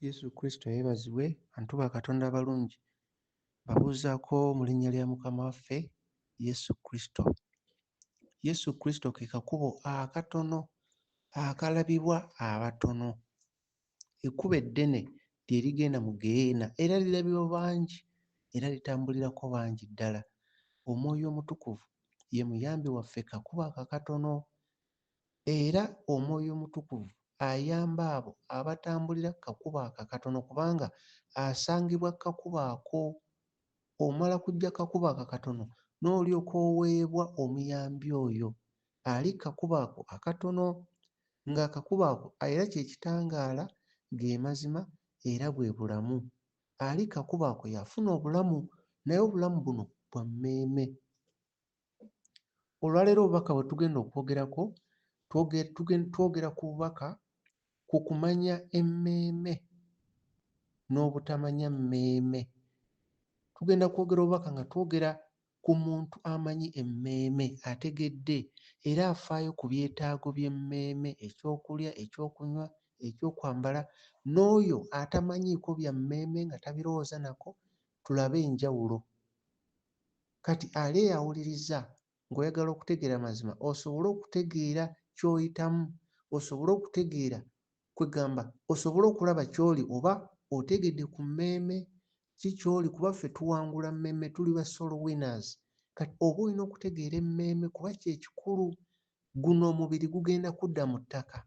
Yesu Kristo yeebazibwe. Bantu ba Katonda abalungi, mbabuuzaako mu linnya lya Mukama waffe Yesu Kristo. Yesu Kristo ke kakubo akatono akalabibwa abatono. Ekkubo eddene lye ligenda mu ggeyeena era lirabibwa bangi era litambulirako bangi ddala. Omwoyo Omutukuvu ye muyambi waffe kakubo ako akatono era Omwoyo Omutukuvu ayamba abo abatambulira ku kakubo ako akatono kubanga asangibwa ku kakubo ako. Omala kujja ku kakubo ako akatono n'olyoka oweebwa omuyambi oyo ali ku kakubo ako akatono, ng'akakubo ako era kye kitangaala, ge mazima era bwe bulamu. Ali ku kakubo ako y'afuna obulamu, naye obulamu buno bwa mmeeme. Olwaleero obubaka bwe tugenda okwogerako twogera ku bubaka ku kumanya emmeeme n'obutamanya mmeeme. Tugenda kwogera obubaka nga twogera ku muntu amanyi emmeeme, ategedde era afaayo ku byetaago by'emmeeme, ekyokulya, ekyokunywa, ekyokwambala, n'oyo atamanyiiko bya mmeeme nga tabirowooza nako, tulabe enjawulo. Kati ali eyo awuliriza ng'oyagala okutegeera amazima osobole okutegeera ky'oyitamu, osobole okutegeera kwegamba osobole okulaba ky'oli oba otegedde ku mmeeme ki ky'oli kuba ffe tuwangula mmeeme tuli ba soul winners. Kati oba olina okutegeera emmeeme kuba kye kikulu. Guno omubiri gugenda kudda mu ttaka.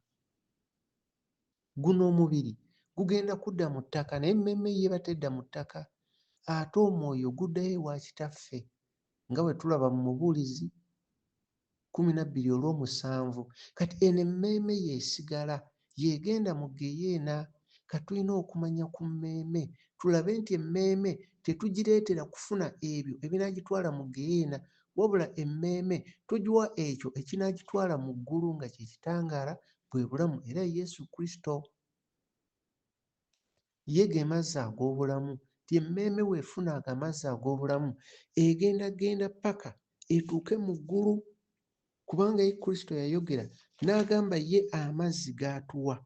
Guno omubiri gugenda kudda mu ttaka naye emmeeme ye eba tedda mu ttaka. Ate omwoyo guddayo ewa Kitaffe nga bwe tulaba mu Mubuulizi 12 olw'omusanvu. Kati eno emmeeme y'esigala, y'egenda mu ggeyeena. Kati tulina okumanya ku mmeeme, tulabe nti emmeeme tetugireetera kufuna ebyo ebinaagitwala mu ggeyeena, wabula emmeeme tugiwa ekyo ekinaagitwala mu ggulu nga kye kitangaala, bwe bulamu era ye Yesu Kristo. Ye ge mazzi ag'obulamu. Nti emmeeme bw'efuna ago amazzi ag'obulamu, egenda genda ppaka etuuke mu ggulu. Kubanga ye Kristo yayogera n'agamba ye amazzi g'atuwa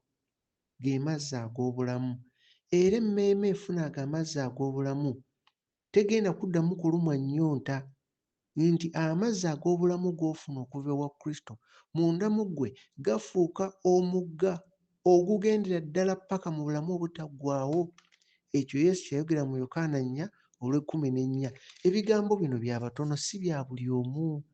ge mazzi ag'obulamu. Era emmeeme efuna ago amazzi ag'obulamu tegenda kuddamu kulumwa nnyonta, nti amazzi ag'obulamu g'ofuna okuva ewa Kristo munda mu ggwe gafuuka omugga ogugendera ddala ppaka mu bulamu obutaggwaawo. Ekyo Yesu kye yayogera mu Yokaana nnya olw'ekkumi n'ennya. Ebigambo bino bya batono, si bya buli omu.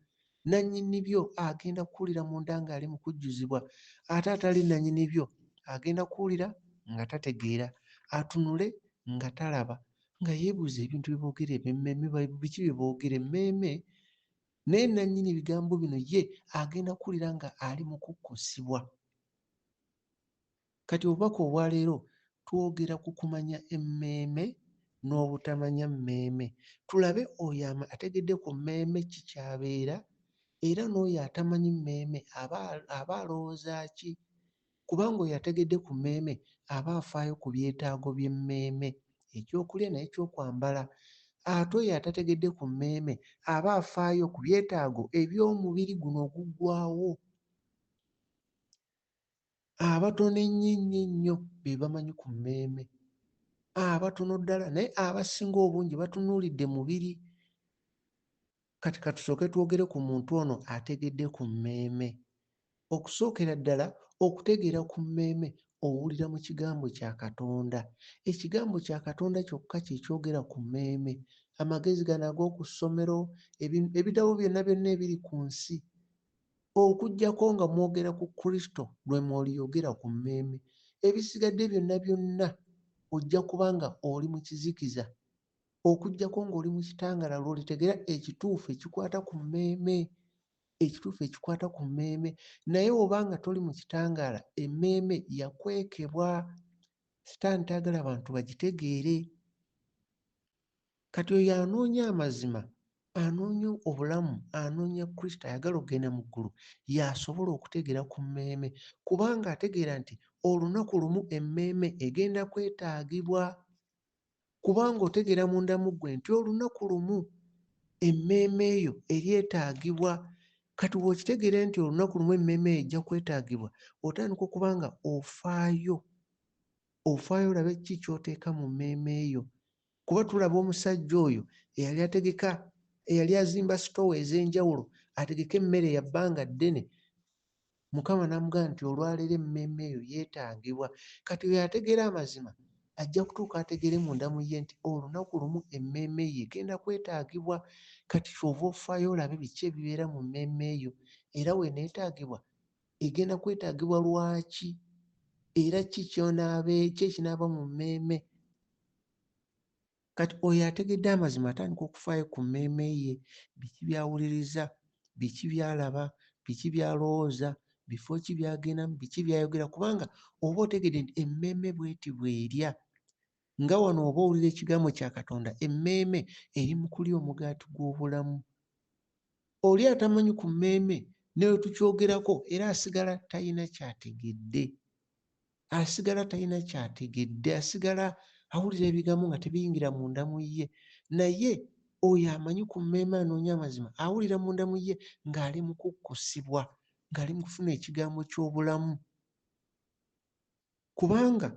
Nannyini byo agenda kuwulira munda ng'ali mu kujjuzibwa, ate atali nannyini byo agenda kuwulira nga tategeera, atunule nga talaba, nga yeebuuza ebintu bye boogera eby'emmeeme, biki bye boogera emmeeme. Naye nannyini bigambo bino ye agenda kuwulira nga ali mu kukkusibwa. Kati obubaka obwaleero twogera ku kumanya emmeeme n'obutamanya mmeeme. Tulabe oyo ategedde ku mmeeme ki ky'abeera, era n'oyo atamanyi mmeeme aba alowooza ki? Kubanga oyo ategedde ku mmeeme aba afaayo ku byetaago by'emmeeme, ekyokulya n'ekyokwambala. Ate oyo atategedde ku mmeeme aba afaayo ku byetaago eby'omubiri guno oguggwaawo. Abatono ennyo ennyo ennyo be bamanyi ku mmeeme. Abatono ddala, naye abasinga obungi batunuulidde mubiri. Kati ka tusooke twogere ku muntu ono ategedde ku mmeeme. Okusookera ddala okutegeera ku mmeeme owulira mu kigambo kya Katonda. Ekigambo kya Katonda kyokka kye kyogera ku mmeeme. Amagezi gano ag'oku ssomero, ebitabo byonna byonna ebiri ku nsi, okuggyako nga mwogera ku Kristo lwe mwoliyogera ku mmeeme. Ebisigadde byonna byonna ojja kuba nga oli mu kizikiza, okuggyako ng'oli mu kitangaala lw'olitegeera ekituufu ekikwata ku mmeeme, ekituufu ekikwata ku mmeeme. Naye oba nga toli mu kitangaala, emmeeme yakwekebwa. Sitaani tayagala bantu bagitegeere. Kati oyo anoonya amazima, anoonya obulamu, anoonya Kristo, ayagala okugenda mu ggulu, y'asobola okutegeera ku mmeeme, kubanga ategeera nti olunaku lumu emmeeme egenda kwetaagibwa. Kubanga otegeera munda mu ggwe nti olunaku lumu emmeeme eyo eryetaagibwa. Kati bw'okitegeera nti olunaku lumu emmeeme eyo ejja kwetaagibwa, otandika okuba nga ofaayo. Ofaayo olabe ki ky'oteeka mu mmeeme yo. Kuba tulaba omusajja oyo eyali ategeka, eyali azimba sitoowa ez'enjawulo ategeke emmere ya bbanga ddene, Mukama n'amugamba nti olwaleero emmeeme eyo yeetaagibwa. Kati oyo ategeera amazima ajja kutuuka ategeere munda mu ye nti olunaku lumu emmeeme ye egenda kwetaagibwa. Kati ky'ova ofaayo olabe biki ebibeera mu mmeeme eyo, era w'eneetaagibwa egenda kwetaagibwa lwaki, era ki ky'onaabe, ki ekinaaba mu mmeeme. Kati oyo ategedde amazima atandika okufaayo ku mmeeme ye, biki by'awuliriza, biki by'alaba, biki by'alowooza, bifo ki by'agendamu, biki by'ayogera, kubanga oba otegedde nti emmeeme bw'eti bw'erya. Nga wano oba owulira ekigambo kya Katonda, emmeeme eri mu kulya omugaati gw'obulamu. Oli atamanyi ku mmeeme ne bwe tukyogerako era asigala talina ky'ategedde. Asigala talina ky'ategedde, asigala awulira ebigambo nga tebiyingira munda mu ye. Naye oyo amanyi ku mmeeme anoonya amazima awulira munda mu ye ng'ali mu kukkusibwa, ng'ali mu kufuna ekigambo ky'obulamu. Kubanga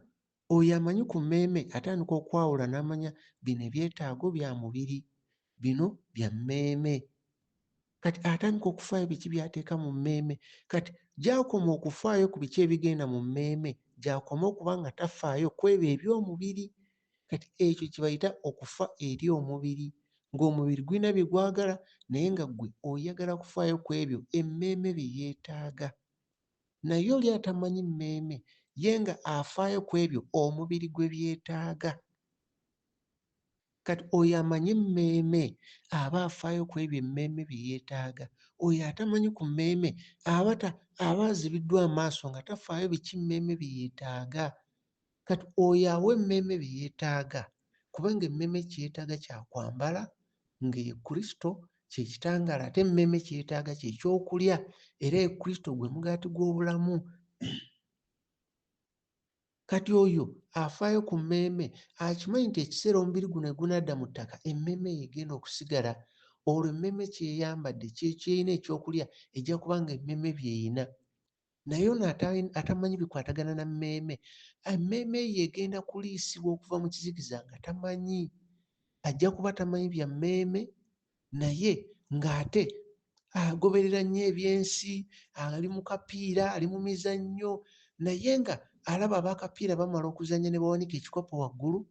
oyo amanyi ku mmeeme atandika okwawula n'amanya bino ebyetaago bya mubiri, bino bya mmeeme. Kati atandika okufaayo biki by'ateeka mu mmeeme. Kati gy'akoma okufaayo ku biki ebigenda mu mmeeme, gy'akoma okuba nga tafaayo ku ebyo eby'omubiri. Kati ekyo kye bayita okufa eri omubiri, ng'omubiri gulina bye gwagala naye nga ggwe oyagala kufaayo ku ebyo emmeeme bye yeetaaga. Naye oli atamanyi mmeeme ye nga afaayo ku ebyo omubiri gwe byetaaga. Kati oyo amanyi emmeeme aba afaayo ku ebyo emmeeme bye yeetaaga. Oyo atamanyi ku mmeeme aba aba azibiddwa amaaso nga tafaayo biki mmeeme bye yeetaaga. Kati oyo awa emmeeme bye yeetaaga, kubanga emmeeme kye yeetaaga kya kwambala, nga ye Kristo kye kitangaala, ate emmeeme kye yeetaaga kye kyokulya, era ye Kristo gwe mugaati gw'obulamu. Kati oyo afaayo ku mmeeme akimanyi nti ekiseera omubiri guno gunadda mu ttaka, emmeeme ye egenda okusigala. Olwo emmeeme ky'eyambadde, ky'erina ekyokulya, ejja kuba nga emmeeme by'erina. Naye ono atamanyi bikwatagana na mmeeme, emmeeme ye egenda kuliisibwa okuva mu kizikiza nga tamanyi. Ajja kuba tamanyi bya mmeeme, naye ng'ate agoberera nnyo ebyensi, ali mu kapiira, ali mu mizannyo, naye nga alaba ab'akapiira bamala okuzannya ne bawanika ekikopo waggulu,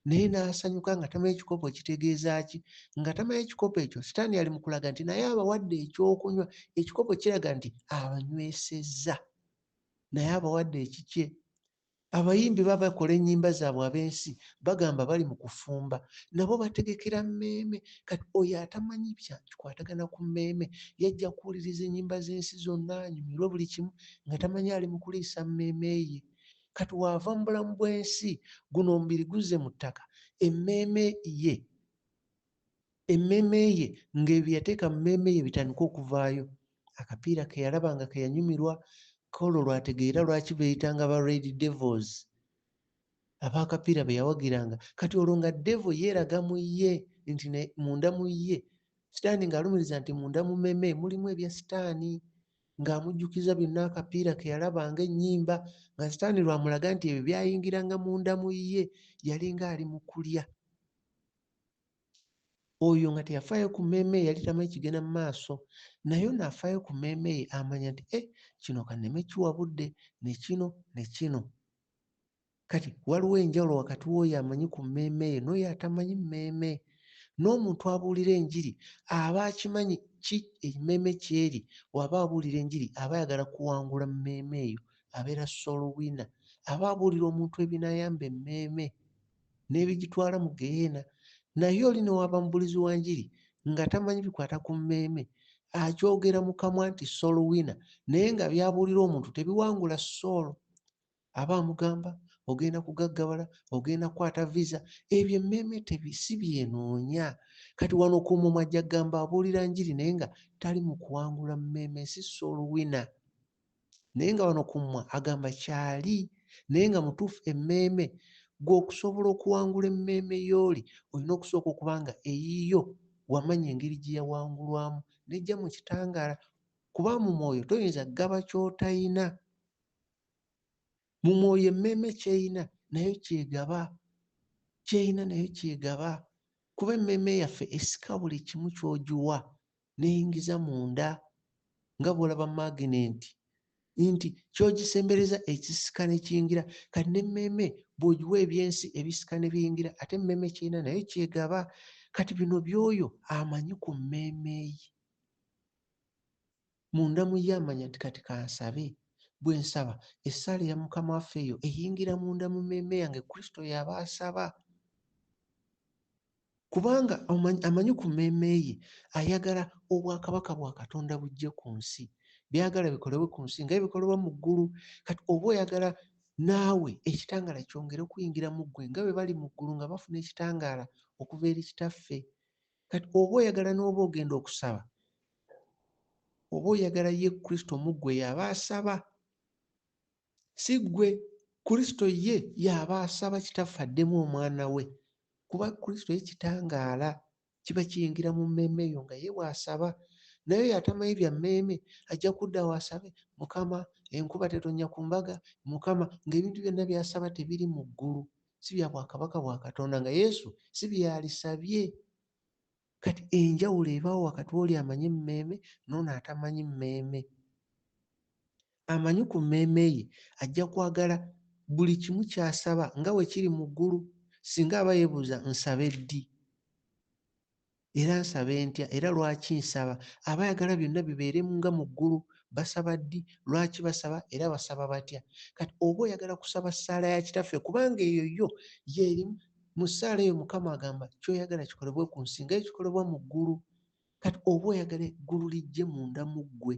naye n'asanyuka nga tamanyi ekikopo kitegeeza ki, nga tamanyi ekikopo ekyo Sitaani ali mu kulaga nti naye abawadde ekyokunywa. Ekikopo kiraga nti abanywesezza, naye abawadde ekikye. Abayimbi baba bakola ennyimba zaabwe ab'ensi bagamba bali mu kufumba, nabo bategekera mmeeme. Kati oyo atamanyi bya kikwatagana ku mmeeme yajja kuwuliriza ennyimba z'ensi zonna anyumirwe buli kimu nga tamanyi ali mu kuliisa mmeeme ye. Kati w'ava mu bulamu bw'ensi, guno omubiri guzze mu ttaka, emmeeme ye emmeeme ye ng'ebyo bye yateeka mu mmeeme ye bitandike okuvaayo. Akapiira ke yalaba nga ke yanyumirwa, k'olwo lw'ategeera lwaki beeyitanga ba Red Devils, ab'akapiira be yawagiranga. Kati olwo nga devil yeeraga mu ye nti munda mu ye, Sitaani ng'alumiriza nti munda mu mmeeme mulimu ebya Sitaani, ng'amujjukiza byonna akapiira ke yalabanga, ennyimba, nga Sitaani lw'amulaga nti ebyo byayingiranga munda mu ye, yalinga ali mu kulya. Oyo nga teyafaayo ku mmeeme ye yali tamanyi kigenda mu maaso. Naye ono afaayo ku mmeeme ye amanya nti, eh, kino ka nneme kiwa budde, ne kino, ne kino. Kati waliwo enjawulo wakati w'oyo amanyi ku mmeeme ye n'oyo atamanyi mmeeme. N'omuntu abuulira enjiri aba akimanyi ki emmeeme ky'eri, bw'aba abuulira enjiri aba ayagala kuwangula mmeeme eyo, abeera soul winner. Aba abuulira omuntu ebinaayamba emmeeme n'ebigitwala mu ggeyeena. Naye oli ne w'aba mubuulizi wa njiri nga tamanyi bikwata ku mmeeme, akyogera mu kamwa nti soul winner, naye nga by'abuulira omuntu tebiwangula soul. Aba amugamba ogenda kugaggawala, ogenda kukwata visa, ebyo emmeeme si by'enoonya. Kati wano ku mumwa ajja kugamba abuulira njiri naye nga tali mu kuwangula mmeeme, si soul winner. Naye nga wano ku mumwa agamba kyali, naye nga mutuufu emmeeme. Ggwe okusobola okuwangula emmeeme y'oli, olina okusooka okuba nga eyiyo wamanya engeri gye yawangulwamu n'ejja mu kitangaala. Kuba mu mwoyo toyinza kugaba ky'otalina. Mu mwoyo emmeeme ky'erina nayo kyegaba, ky'erina nayo kyegaba. Kuba emmeeme yaffe esika buli kimu ky'ogiwa n'eyingiza munda, nga bw'olaba maaginenti nti ky'ogisembereza ekisika ne kiyingira. Kati n'emmeeme bw'ogiwa ebyensi ebisika ne biyingira, ate emmeeme ky'erina nayo kyegaba. Kati bino by'oyo amanyi ku mmeeme ye. Munda mu ye amanya nti kati kansabe. Bwe nsaba essaala eya Mukama waffe eyo eyingira munda mu mmeeme yange, Kristo y'aba asaba. Kubanga amanyi ku mmeeme ye ayagala obwakabaka bwa Katonda bujje ku nsi, by'ayagala bikolebwe ku nsi nga ebikolebwa mu ggulu. Kati oba oyagala naawe ekitangaala kyongere okuyingira mu ggwe nga bwe bali mu ggulu nga bafuna ekitangaala okuva eri Kitaffe. Kati oba oyagala n'oba ogenda okusaba, oba oyagala ye Kristo mu ggwe y'aba asaba, si ggwe. Kristo ye y'aba asaba Kitaffe addemu omwana we, kuba Kristo ye kitangaala kiba kiyingira mu mmeeme eyo nga ye bw'asaba. Naye oyo atamanyi bya mmeeme ajja kudda awo asabe, Mukama enkuba tetonnya ku mbaga, Mukama, ng'ebintu byonna by'asaba tebiri mu ggulu, si bya bwakabaka bwa Katonda, nga Yesu si by'alisabye. Kati enjawulo ebaawo wakati w'oli amanyi emmeeme n'ono atamanyi mmeeme. Amanyi ku mmeeme ye ajja kwagala buli kimu ky'asaba nga bwe kiri mu ggulu. Singa aba yeebuuza nsabe ddi, era nsabe ntya, era lwaki nsaba, aba ayagala byonna bibeere nga mu ggulu. Basaba ddi, lwaki basaba, era basaba batya. Kati oba oyagala kusaba ssaala ya Kitaffe, kubanga eyo yo y'erimu mu ssaala eyo Mukama agamba ky'oyagala kikolebwe ku nsi nga ekikolebwa mu ggulu. Kati oba oyagala eggulu lijje munda mu ggwe.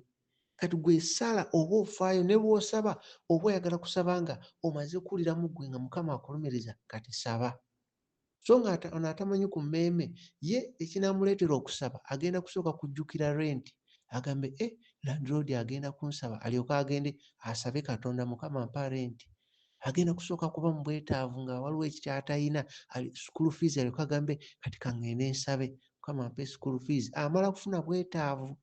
Kati gwe ssaala oba ofaayo ne bw'osaba oba oyagala kusaba nga omaze kuwulira mu ggwe nga Mukama akulumiriza, kati saba. So nga ono atamanyi ku mmeeme ye ekinaamuleetera okusaba agenda kusooka kujjukira renti, agambe landlord agenda kunsaba, alyoke agende asabe Katonda, Mukama mpa renti. Agenda kusooka kuba mu bwetaavu nga waliwo ekikyatalina, school fees, alyoke agambe kati kaŋŋende nsabe Mukama mpe school fees. Amala kufuna bwetaavu.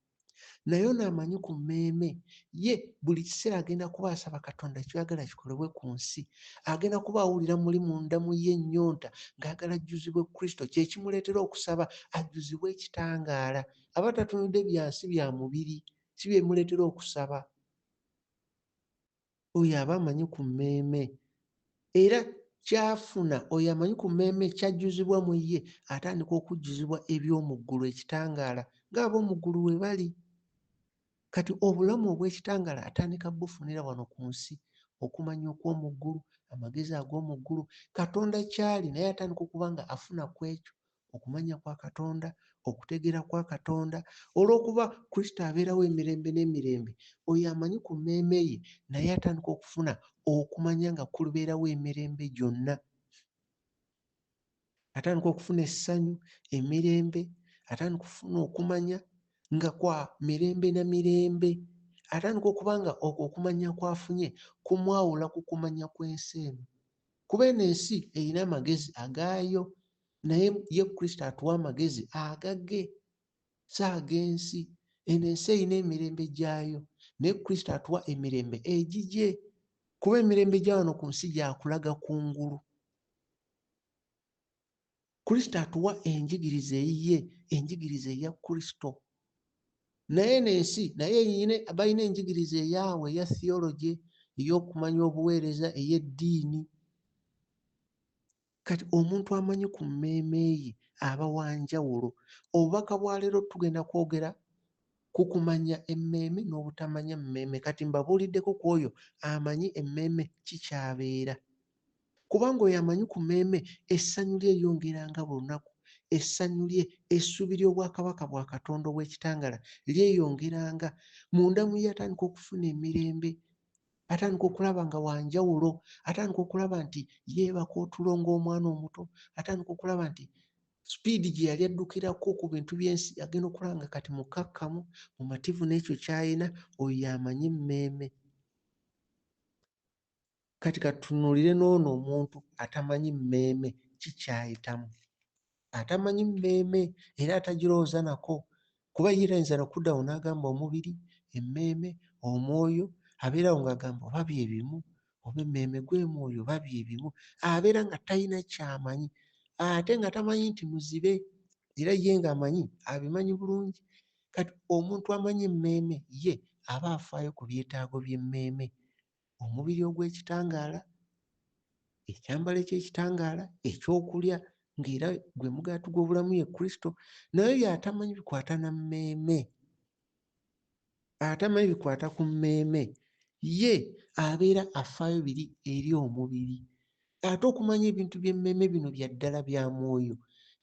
Naye ono amanyi ku mmeeme ye buli kiseera agenda kuba asaba Katonda ky'oyagala kikolebwe ku nsi. Agenda kuba awulira muli munda mu ye ennyonta ng'ayagala ajjuzibwe Kristo, kye kimuleetera okusaba ajjuzibwe ekitangaala. Aba tatunudde bya nsi bya mubiri, si bye bimuleetera okusaba. Oyo aba amanyi ku mmeeme, era ky'afuna oyo amanyi ku mmeeme ky'ajjuzibwa mu ye, atandika okujjuzibwa eby'omu ggulu, ekitangaala, ng'ab'omu ggulu we bali. Kati obulamu obw'ekitangaala atandika bufunira wano ku nsi, okumanya okw'omu ggulu, amagezi ag'omu ggulu, Katonda ky'ali naye atandika okuba nga afuna ku ekyo, okumanya kwa Katonda, okutegeera kwa Katonda. Olw'okuba Kristo abeerawo emirembe n'emirembe, oyo amanyi ku mmeeme ye naye atandika okufuna okumanya nga kubeerawo emirembe gyonna. Atandika okufuna essanyu, emirembe, atandika okufuna okumanya nga kwa mirembe na mirembe. Atandika okuba nga okwo okumanya kw'afunye kumwawula ku kumanya kw'ensi eno. Kuba eno ensi erina amagezi agaayo, naye ye Kristo atuwa amagezi agage, si ag'ensi. Eno ensi erina emirembe gyayo, naye Kristo atuwa emirembe egigye. Kuba emirembe gya wano ku nsi gyakulaga kungulu. Kristo atuwa enjigiriza eyiye, enjigiriza eya Kristo. Naye eno ensi naye balina enjigiriza eyaabwe eya theology, ey'okumanya obuweereza, ey'eddiini. Kati omuntu amanyi ku mmeeme ye aba wa njawulo. Obubaka bwa leero tugenda kwogera ku kumanya emmeeme n'obutamanya mmeeme. Kati mbabuuliddeko ku oyo amanyi emmeeme ki ky'abeera. Kubanga oyo amanyi ku mmeeme essanyu lye lyongeranga buli lunaku. Essanyu lye, essuubi ly'obwakabaka bwa Katonda obw'ekitangaala lyeyongeranga. Munda mu ye atandika okufuna emirembe, atandika okulaba nga wa njawulo, atandika okulaba nti yeebaka otulo ng'omwana omuto, atandika okulaba nti sipiidi gye yali addukirako ku bintu by'ensi agenda okulaba nga kati mukakkamu, mumativu n'ekyo ky'alina. Oyo y'amanyi emmeeme. Kati katutunuulire n'ono omuntu atamanyi mmeeme ki ky'ayitamu. Atamanyi mmeeme era atagirowooza nako, kuba ye tayinza na kuddawo n'agamba omubiri, emmeeme, omwoyo, abeerawo ng'agamba oba bye bimu, Oba emmeeme gwe mwoyo oba bye bimu, abeera nga talina ky'amanyi, ate nga tamanyi nti muzibe, era ye ng'amanyi abimanyi bulungi. Kati omuntu amanyi emmeeme ye aba afaayo ku byetaago by'emmeeme, omubiri ogw'ekitangaala, ekyambalo eky'ekitangaala, ekyokulya, ng'era gwe mugaati gw'obulamu ye Kristo. Naye oyo atamanyi bikwata na mmeeme, atamanyi bikwata ku mmeeme, ye abeera afaayo biri eri omubiri. Ate okumanya ebintu by'emmeeme bino bya ddala bya mwoyo,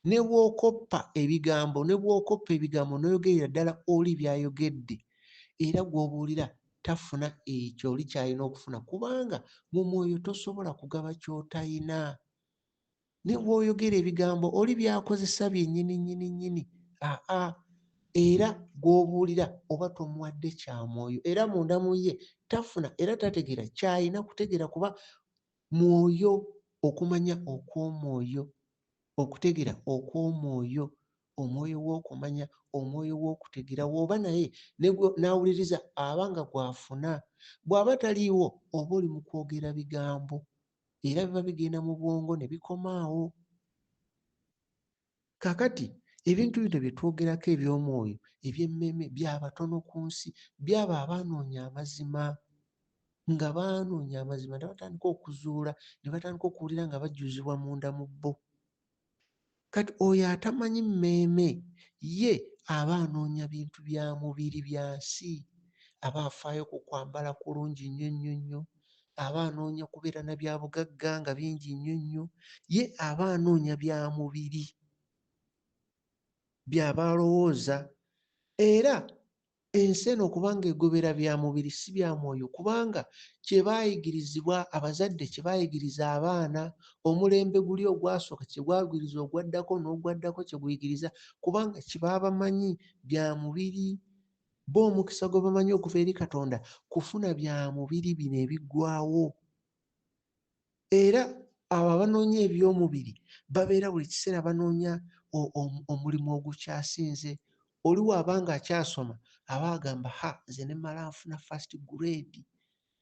ne bw'okoppa ebigambo, ne bw'okoppa ebigambo n'oyogerera ddala oli by'ayogedde, era gw'obuulira tafuna ekyo oli ky'alina okufuna, kubanga mu mwoyo tosobola kugaba ky'otalina. Ne bw'oyogera ebigambo oli by'akozesa byennyini nnyini nnyini, aa era gw'obuulira oba tomuwadde kya mwoyo, era munda mu ye tafuna era tategeera ky'alina kutegeera, kuba mwoyo, okumanya okw'omwoyo, okutegeera okw'omwoyo, omwoyo w'okumanya, omwoyo w'okutegeera. W'oba naye n'awuliriza aba nga gw'afuna, bw'aba taliiwo oba oli mu kwogera bigambo, era biba bigenda mu bwongo ne bikomaawo. Kaakati ebintu bino bye twogerako eby'omwoyo, eby'emmeeme, bya batono ku nsi, by'abo abaanoonya amazima, nga baanoonya amazima ne batandika okuzuula, ne batandika okuwulira nga bajjuzibwa munda mu bo. Kati oyo atamanyi mmeeme ye aba anoonya bintu bya mubiri bya nsi, aba afaayo ku kwambala kulungi nnyo nnyo nnyo, aba anoonya kubeera na bya bugagga nga bingi nnyo nnyo, ye aba anoonya bya mubiri by'aba alowooza. Era ensi eno okubanga egobera bya mubiri si bya mwoyo, kubanga kye baayigirizibwa abazadde, kye baayigiriza abaana, omulembe guli ogwasooka kye gwayigiriza ogwaddako n'ogwaddako kye guyigiriza, kubanga kye baba bamanyi bya mubiri. Bo omukisa gwe bamanyi okuva eri Katonda kufuna bya mubiri bino ebiggwaawo. Era abo abanoonya eby'omubiri babeera buli kiseera banoonya omulimu ogukyasinze. Oli bw'aba ng'akyasoma aba agamba, ha, nze ne mmala nfuna first grade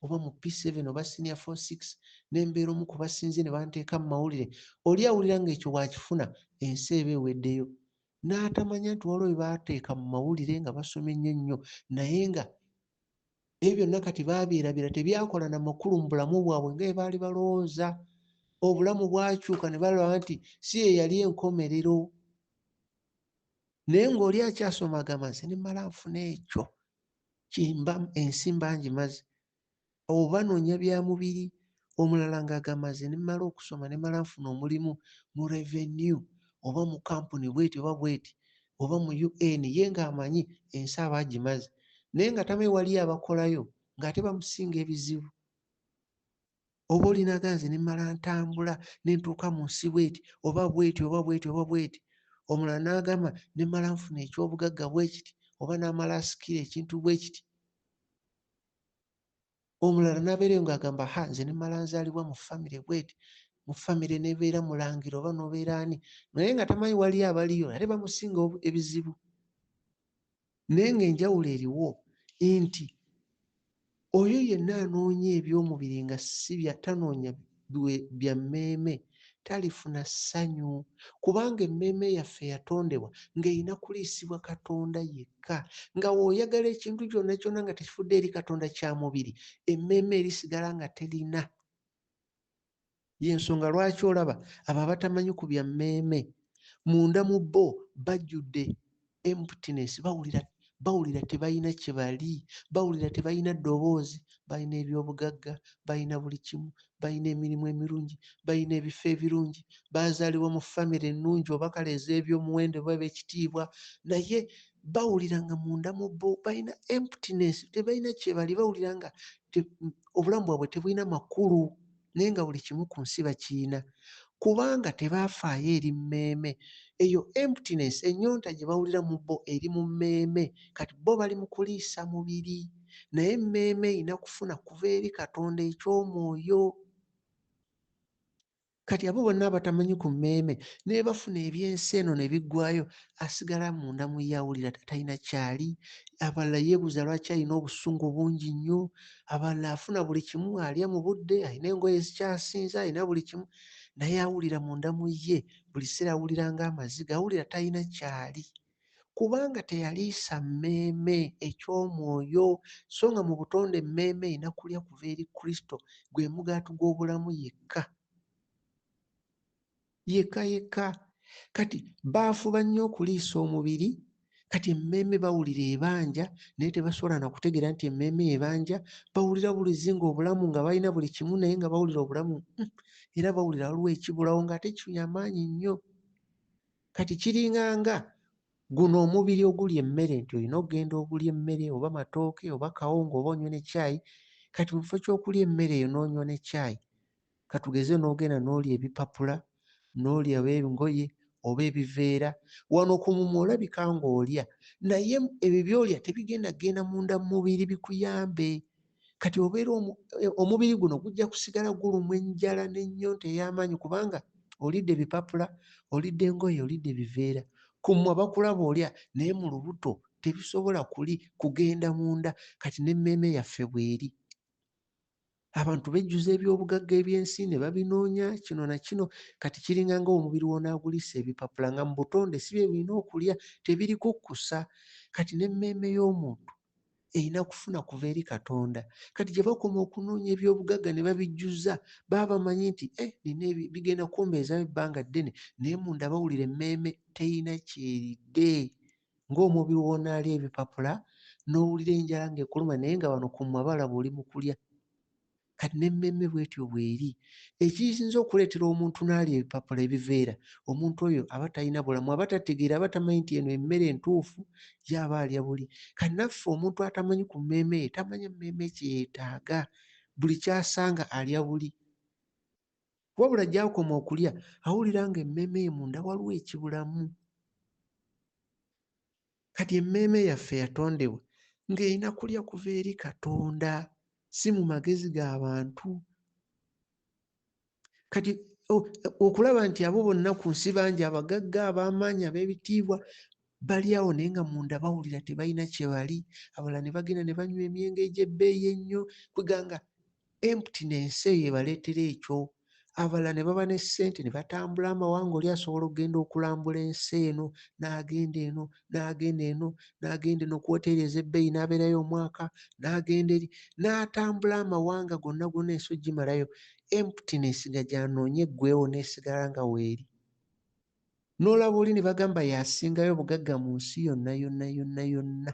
oba mu P7 oba senior 4 6 ne mbeera omu ku basinze ne banteeka mu mawulire. Oli awulira ng'ekyo bw'akifuna ensi eba eweddeyo, n'atamanya nti waliwo bye baateeka mu mawulire nga basomye nnyo nnyo, naye nga ebyo byonna kati baabyerabira, tebyakola na makulu mu bulamu bwabwe nga bwe baali balowooza. Obulamu bwakyuka ne balaba nti si ye yali enkomerero. Naye ng'oli akyasoma agamba, nze ne mmala nfuna ekyo kimba ensi mba ngimaze. Oba noonya bya mubiri. Omulala ng'agamba, nze ne mmala okusoma ne mmala nfuna omulimu mu revenue oba mu kampuni bweti oba bweti oba mu UN, ye ng'amanyi ensi aba agimaze, naye nga tamanyi waliyo abakolayo ng'ate bamusinga ebizibu. Oba olinaga, nze ne mmala ntambula ne ntuuka mu nsi bweti oba bweti oba bweti oba bweti. Omulala n'agamba, ne mmala nfuna ekyobugagga bwe kiti, oba n'amala asikira ekintu bwe kiti. Omulala n'abeerayo ng'agamba, ha, nze ne mmala nzaalibwa mu famire bweti, mu famire n'ebeera mulangira oba n'obeera ani, naye nga tamanyi waliyo abaliyo ate bamusinga ebizibu. Naye ng'enjawulo eriwo nti oyo yenna anoonya eby'omubiri nga si bya, tanoonya bya mmeeme, talifuna ssanyu, kubanga emmeeme yaffe yatondebwa ng'erina kuliisibwa Katonda yekka. Nga w'oyagala ekintu kyonna kyonna nga tekifudde eri Katonda kya mubiri, emmeeme erisigala nga terina. Y'ensonga lwaki olaba abo abatamanyi ku bya mmeeme, munda mu bo bajjudde emptiness, bawulira tebalina kye bali, bawulira tebalina ddoboozi, balina ebyobugagga, balina buli kimu, balina emirimu emirungi, balina ebifo ebirungi, baazaalibwa mu famire ennungi oba kale ez'ebyomuwendo oba eb'ekitiibwa, naye bawulira nga munda mu bo balina emptiness, tebalina kye bali, bawulira nga obulamu bwabwe tebulina makulu, naye nga buli kimu ku nsi bakiyina, kubanga tebaafaayo eri mmeeme. Eyo emptiness, ennyonta gye bawulira mu bo eri mu mmeeme. Kati bo bali mu kuliisa mubiri, naye emmeeme erina kufuna kuva eri Katonda eky'omwoyo. Kati abo bonna abatamanyi ku mmeeme ne bafuna eby'ensi eno ne biggwaayo, asigala munda mu ye awulira talina ky'ali. Abalala yeebuuza lwaki alina obusungu bungi nnyo. Abalala afuna buli kimu, alya mu budde, alina engoye ezikyasinze, alina buli kimu, naye awulira munda mu ye buli kiseera awulira ng'amaziga, awulira talina ky'ali. Kubanga teyaliisa mmeeme eky'omwoyo, so nga mu butonde emmeeme erina kulya kuva eri Kristo, gwe mugaati gw'obulamu yekka. Yekka yekka. Kati baafuba nnyo okuliisa omubiri, kati emmeeme bawulira ebanja, naye tebasobola na kutegeera nti emmeeme ebanja. Bawulira bulizi ng'obulamu nga balina buli kimu, naye nga bawulira obulamu, era bawulira waliwo ekibulawo ng'ate kinywa amaanyi nnyo. Kati kiringanga guno omubiri ogulya emmere, nti olina okugenda ogulya emmere oba matooke oba kawunga oba onywe ne caayi. Kati mu kifo ky'okulya emmere eyo n'onywa ne caayi, katugeze n'ogenda n'olya ebipapula, n'olya oba engoye oba ebiveera, wano ku mumwa olabika ng'olya, naye ebyo by'olya tebigenda kugenda munda mu mubiri bikuyambe. Kati obeera omubiri guno gujja kusigala gulumwa enjala n'ennyonta ey'amaanyi, kubanga olidde ebipapula, olidde engoye, olidde ebiveera. Ku mumwa bakulaba olya, naye mu lubuto tebisobola kuli kugenda munda. Kati n'emmeeme yaffe bw'eri. Abantu bejjuza eby'obugagga eby'ensi ne babinoonya kino na kino. Kati kiringa ng'omubiri w'onaaguliisa ebipapula nga mu butonde si bye birina okulya, tebirikukkusa. Kati n'emmeeme y'omuntu erina kufuna kuva eri Katonda. Kati gye bakoma okunoonya eby'obugagga ne babijjuza, baba bamanyi nti nina bigenda kumbeezaawo ebbanga ddene, naye munda bawulira emmeeme terina ky'eridde. Ng'omubiri w'onaalya ebipapula n'owulira enjala ng'ekuluma, naye nga wano ku mmwe balaba oli mu kulya. Kati n'emmeeme bw'etyo bw'eri. Ekiyinza okuleetera omuntu n'alya ebipapula ebiveera, omuntu oyo aba talina bulamu, aba tategeera, aba tamanyi nti eno emmere entuufu, ye aba alya buli. Kati naffe omuntu atamanyi ku mmeeme ye, tamanya mmeeme kye yeetaaga, buli ky'asanga alya buli. Wabula gy'akoma okulya, awulira ng'emmeeme ye munda waliwo ekibulamu. Kati emmeeme yaffe yatondebwa ng'erina kulya kuva eri Katonda, si mu magezi ga bantu. Kati okulaba nti abo bonna ku nsi bangi, abagagga, ab'amaanyi, ab'ebitiibwa, bali awo naye nga munda bawulira tebalina kye bali. Abalala ne bagenda ne banywa emyenge egy'ebbeeyi ennyo, kweganga emptiness eyo ebaleetera ekyo. Abalala ne baba ne ssente ne batambula amawanga, oli asobola okugenda okulambula ensi eno, n'agenda eno, n'agenda eno, n'agenda eno ku woteeri ez'ebbeeyi n'abeerayo omwaka, n'agenda eri, n'atambula amawanga gonna gonna ensi ogimalayo. Emptiness nga gy'anoonya eggweewo n'esigala nga weeri. N'olaba oli ne bagamba y'asingayo obugagga mu nsi yonna yonna yonna yonna.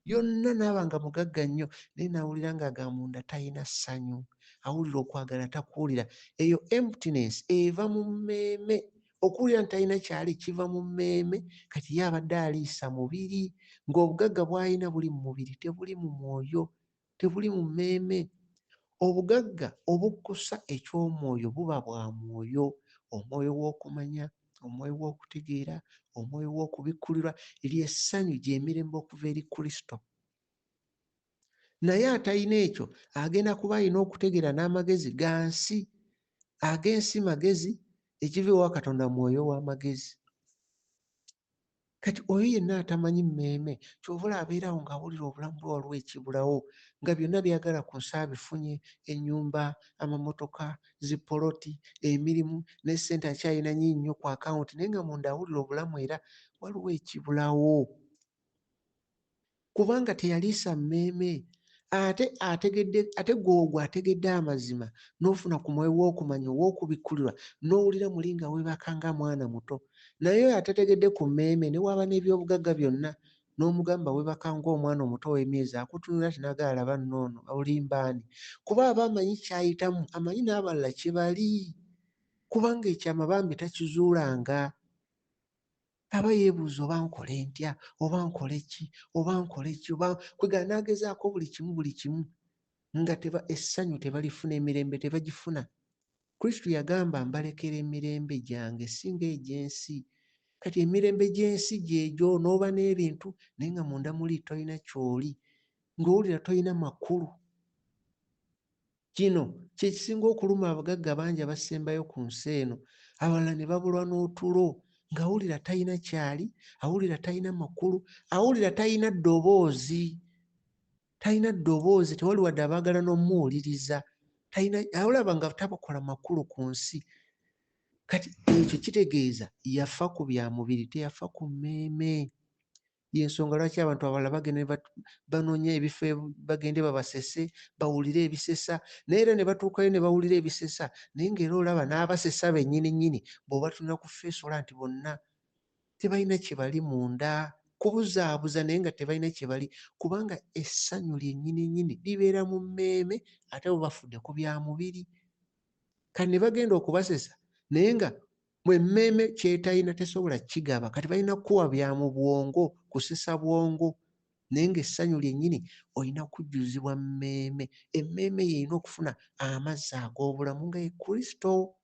Yonna n'aba nga mugagga nnyo, naye n'awulira ng'agamba munda talina ssanyu, awulira okwagala takuwulira. Eyo emptiness eva mu mmeeme. Okuwulira nti talina ky'ali kiva mu mmeeme. Kati ye abadde aliisa mubiri, ng'obugagga bw'alina buli mu mubiri, tebuli mu mwoyo, tebuli mu mmeeme. Obugagga obukkusa eky'omwoyo buba bwa mwoyo, omwoyo w'okumanya, omwoyo w'okutegeera, omwoyo w'okubikkulirwa, ly'essanyu gy'emirembe okuva eri Kristo. Naye atalina ekyo agenda kuba alina okutegeera n'amagezi ga nsi, ag'ensi magezi, ekiva ewa Katonda mwoyo w'amagezi. Kati oyo yenna atamanyi mmeeme, ky'ova olaba abeera awo ng'awulira obulamu bwe waliwo ekibulawo, nga byonna by'ayagala ku nsi abifunye, ennyumba, amamotoka, zipoloti, emirimu, ne ssente akyalina nnyingi nnyo ku akawunti, naye nga munda awulira obulamu era waliwo ekibulawo. Kubanga teyaliisa mmeeme. Ate ategedde, ate ggwe ogwo ategedde amazima, n'ofuna ku mwoyo w'okumanya ow'okubikkulirwa, n'owulira muli nga weebaka nga mwana muto. Naye oyo atategedde ku mmeeme, ne bw'aba n'eby'obugagga byonna, n'omugamba weebaka ng'omwana omuto ow'emyezi, akutunula ati n'agamba laba nno ono, olimba ani? Kuba aba amanyi ky'ayitamu, amanyi n'abalala kye bali. Kubanga ekyama bambi takizuulanga. Aba yeebuuza oba nkole ntya, oba nkole ki, oba nkole ki, oba kwegamba n'agezaako buli kimu buli kimu nga teba, essanyu tebalifuna, emirembe tebagifuna. Kristo yagamba mbalekera emirembe gyange si ng'egy'ensi. Kati emirembe gy'ensi gyegyo, n'oba n'ebintu naye nga munda muli tolina ky'oli, ng'owulira tolina makulu. Kino kye kisinga okuluma abagagga bangi abasembayo ku nsi eno, abalala ne babulwa n'otulo, ng'awulira talina kyali, awulira talina makulu, awulira talina ddoboozi, talina ddoboozi, tewali wadde abaagala n'omuwuliriza, talina, alaba nga tabakola makulu ku nsi. Kati ekyo kitegeeza yafa ku bya mubiri, teyafa ku mmeeme. Y'ensonga lwaki abantu abalala bagenda ne banoonya ebifo bagende babasese, bawulire ebisesa, naye era ne batuukayo ne bawulira ebisesa, naye ng'era olaba n'abasesa bennyini nnyini bw'obatunula ku ffeesi olaba nti bonna tebalina kye bali munda, kubuzaabuza naye nga tebalina kye bali, kubanga essanyu lyennyini nnyini libeera mu mmeeme ate bo bafudde ku bya mubiri. Kati ne bagenda okubasesa naye nga mwe emmeeme ky'etalina tesobola kukigaba, kati balina kukuwa bya mu bwongo, kusesa bwongo, naye ng'essanyu lyennyini olina kujjuzibwa mmeeme. Emmeeme y'erina okufuna amazzi ag'obulamu nga ye Kristo.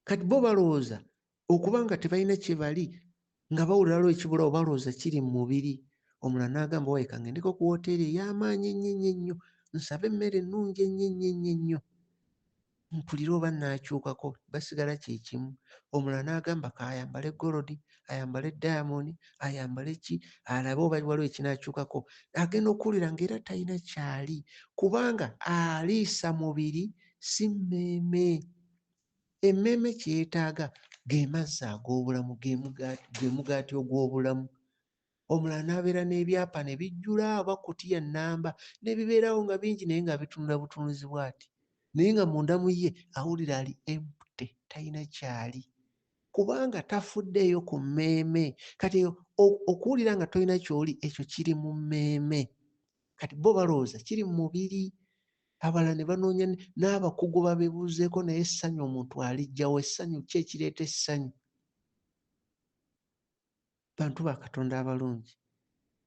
Kati bo balowooza okuba nga tebalina kye bali, nga bawulira waliwo ekibulawo, balowooza kiri mu mubiri. Omulala n'agamba, wayi kangendeko ku wooteeri ey'amaanyi ennyo ennyo ennyo, nsabe emmere ennungi ennyo ennyo ennyo ennyo, mpulire oba nnaakyukako, basigala kye kimu. Omulala n'agamba k'ayambale golodi, ayambale diamond, ayambale ki, alabe oba waliwo ekinaakyukako. Agenda okuwulira ng'era talina kyali, kubanga aliisa mubiri si mmeeme. Emmeeme kye yeetaaga ge mazzi ag'obulamu, ge mugaati ogw'obulamu. Omulala n'abeera n'ebyapa ne bijjula oba kutiya nnamba, ne bibeerawo nga bingi naye ng'abitunula butunuzi bw'ati. Naye nga munda mu ye awulira ali empty, talina kyali, kubanga tafuddeeyo ku mmeeme. Kati okuwulira nga tolina ky'oli, ekyo kiri mu mmeeme. Kati bo balowooza kiri mu mubiri. Abalala ne banoonya n'abakugu babeebuuzeeko, naye essanyu omuntu aliggya wa? Essanyu ki ekireeta essanyu? Bantu ba Katonda abalungi,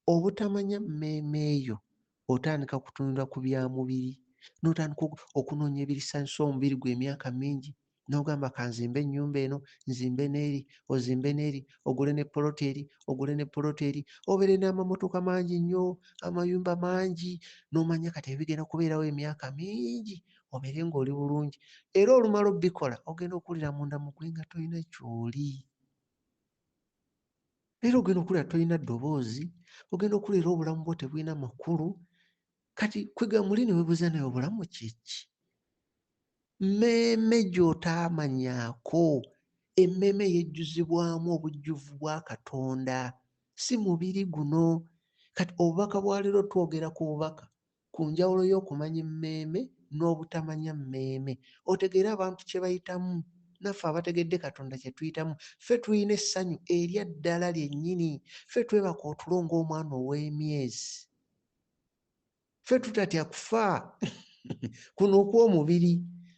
obutamanya mmeeme eyo, otandika kutunula ku bya mubiri, n'otandika okunoonya ebirisanyusa omubiri gwe emyaka mingi, n'ogamba kanzimbe ennyumba eno, nzimbe n'eri, ozimbe n'eri, ogule ne poloti eri, ogule ne poloti eri, obeere n'amamotoka mangi nnyo, amayumba mangi, n'omanya kati ebigenda kubeerawo emyaka mingi, obeere ng'oli bulungi. Era olumala obbikola, ogenda okuwulira munda mu ggwe nga tolina ky'oli. Era ogenda okuwulira tolina ddoboozi, ogenda okuwulira obulamu bwo tebulina makulu. Kati kwega muli ne weebuuza naye obulamu kye ki? Mmeeme gy'otaamanyaako, emmeeme yejjuzibwamu obujjuvu bwa Katonda, si mubiri guno. Kati obubaka bwa leero twogera ku bubaka ku njawulo y'okumanya emmeeme n'obutamanya mmeeme. Otegeere abantu kye bayitamu, naffe abategedde Katonda kye tuyitamu. Ffe tulina essanyu erya ddala lyennyini. Ffe twebaka otulo ng'omwana ow'emyezi. Ffe tutatya kufa kuno okw'omubiri,